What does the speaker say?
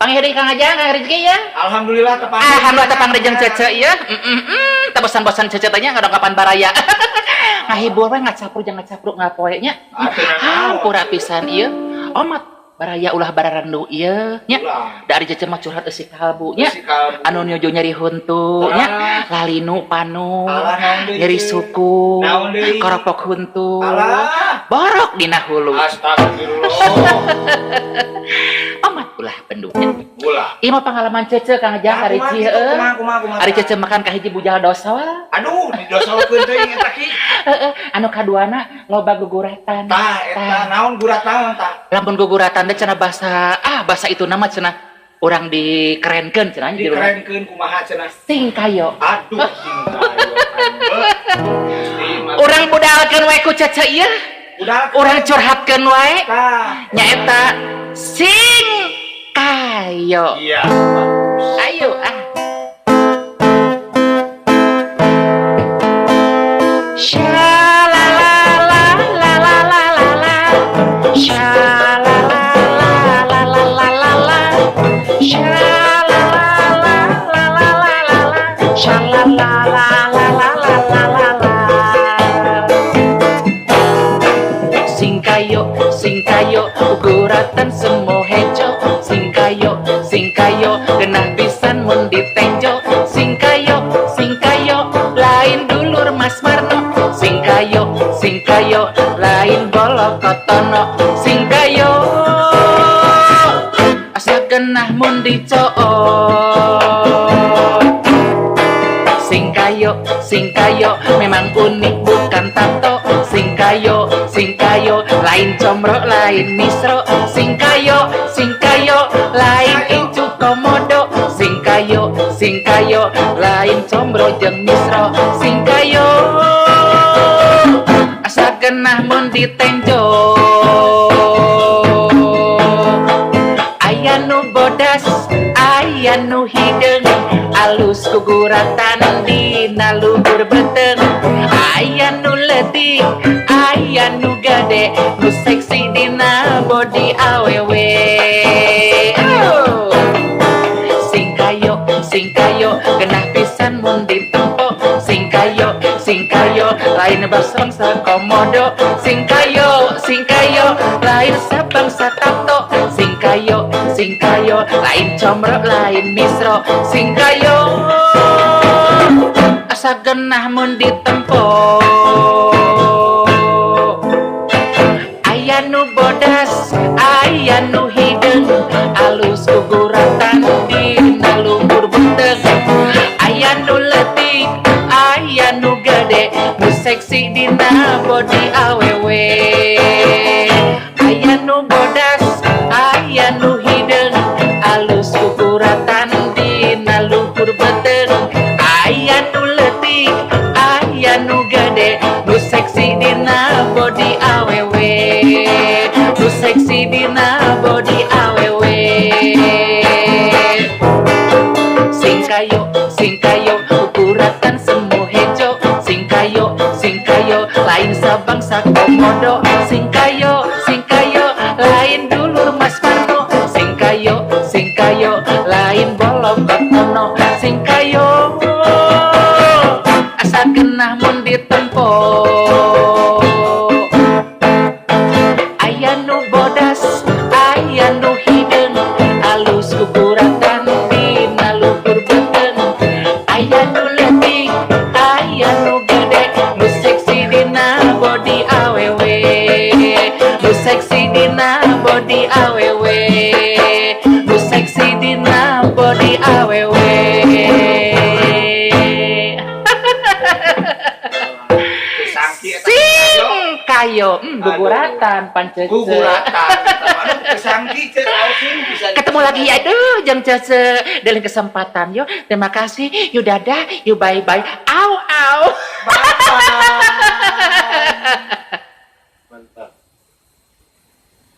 Panggih deui, Kang Ajang, Kang Rizky ya. Alhamdulillah tepang. Alhamdulillah tepang deui jeung Cece ya. Teu bosan-bosan Cece teh nya ngadongkapan baraya. Ngahibur we, ngacapruk jeung ngacapruk ngapoe nya. Hampura pisan ieu. Omat baraya ulah bararendu ieu nya. Ulah. Dari Cece mah curhat eusi kalbu nya. Eusi kalbu. Anu nuju nyeri huntu nya, lalinu panu, Alah, naon deui, nyeri Ceu? Suku, Naon deui? Koropok huntu. Alah. Borok dina hulu. Astagfirullah. Omat ulah bendu nya. Ulah. Ieu mah pengalaman Cece, Kang Ajang, Nah, ari kumaha ci kitu? heueuh. Kumaha, kumaha, kumaha? Ari Cece makan ka hiji bujal dosol. Aduh, didosolkeun teuing eta ki. Heeh, anu kaduana loba guguratan. Tah, eta naon, gurat naon tah? Lamun guguratan teh cenah bahasa bahasa itu nama cenah urang dikerenkeun cenah di rumah. Dikerenkeun kumaha cenah? Sing kayo. Aduh, sing kayo. Urang budalkeun wae ku Cece ieu. Udah. Urang curhatkeun wae. Tah. Nyaeta sing kayo. Iya, bagus. Ayo ah. Sha la la la la la la la la. Sha la la la la la la la la. Sha la la la la la la la la. Sha la la la la la la la la la. Singkayo, singkayo, guguratan semu hejo. Singkayo, singkayo, genah pisan mun ditenjo. Singkayo, singkayo, lain dulur Mas Marno. Singkayo, singkayo, lain bolokotono. Singkayo, asa genah mun dicoot. Singkayo, singkayo, memang unik bukan tato. Singkayo, singkayo, lain comro, lain misro. Singkayo, singkayo, lain incu komodo. Singkayo, singkayo, lain comro jeung misro. Singkayo, asa genah mun ditenjo. Aya nu bodas, aya nu hideung, alus guguratan dina luhur beuteung. Aya nu leutik, aya nu gade, nu seksi dina body awewe. Oh. Singkayo, singkayo, genah pisan mun ditempo. Singkayo, singkayo, lain bangsa komodo. Singkayo, singkayo, lain sabangsa tato. Singkayo, singkayo, lain comro, lain misro. Singkayo, asa genah mun ditempo. Aya nu bodas, aya nu hideung, alus guguratan dina luhur beuteung. Aya nu leutik, aya nu gede, nu seksi dina body awewe. Aya nu bodas, aya nu hideung, alus guguratan dina luhur beuteung. Aya nu leutik, aya nu gede, nu seksi dina body awewe. Nu seksi dina body awewe. Singkayo, singkayo, guguratan semu hejo. Singkayo, singkayo, lain sabangsa komodo. Singkayo, singkayo, lain dulur Mas Marno. Singkayo, singkayo, lain bolokotono. Singkayo, asa genah mun ditempo. Aya nu bodas, aya nu hideung, alus guguratan dina luhur beuteung. Aya nu leutik, aya nu gede, nu seksi dina body awewe. Nu seksi dina body awewe. Nu seksi dina body awewe. Sangki eta. Sing kayo, guguratan pancece. Guguratan. Aduh, kesangki cek ausing bisa. Ketemu lagi ya, aduh, jang Cece dalam kesempatan yo. Terima kasih, yuk dadah, yuk bye bye. Au au. Bye bye.